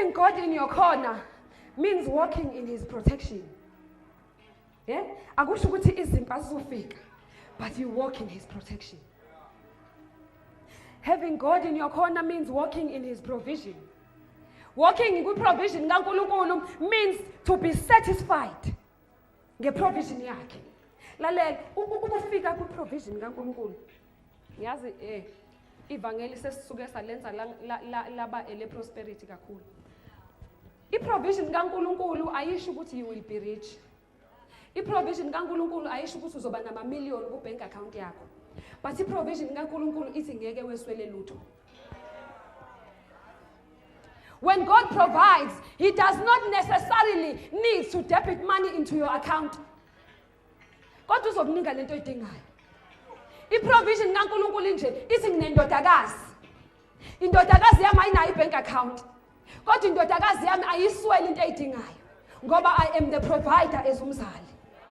Having God in your corner means walking in his protection. Yeah? Akusho ukuthi izimpi azizofika, but you walk in his protection. Having God in your corner means walking in his provision. Walking kwi-provision kaNkulunkulu means to be satisfied ngeprovision yakhe. Lalela, ukufika kwi-provision kaNkulunkulu. Ngiyazi ivangeli sesisuke salenza laba ele prosperity kakhulu. I-provision kaNkulunkulu ayisho ukuthi you will be rich. I-provision kaNkulunkulu ayisho ukuthi uzoba namamiliyoni ku-bank account yakho. But i-provision kaNkulunkulu ithi ngeke weswele lutho. When God provides, he does not necessarily need to debit money into your account. Kodwa uzokunika lento oyidingayo. I-provision kaNkulunkulu nje ithi nginendodakazi. Indodakazi yami ayinayo i-bank account. Kodwa indodakazi yami ayisweli into eyidingayo. Ngoba I am the provider as umzali.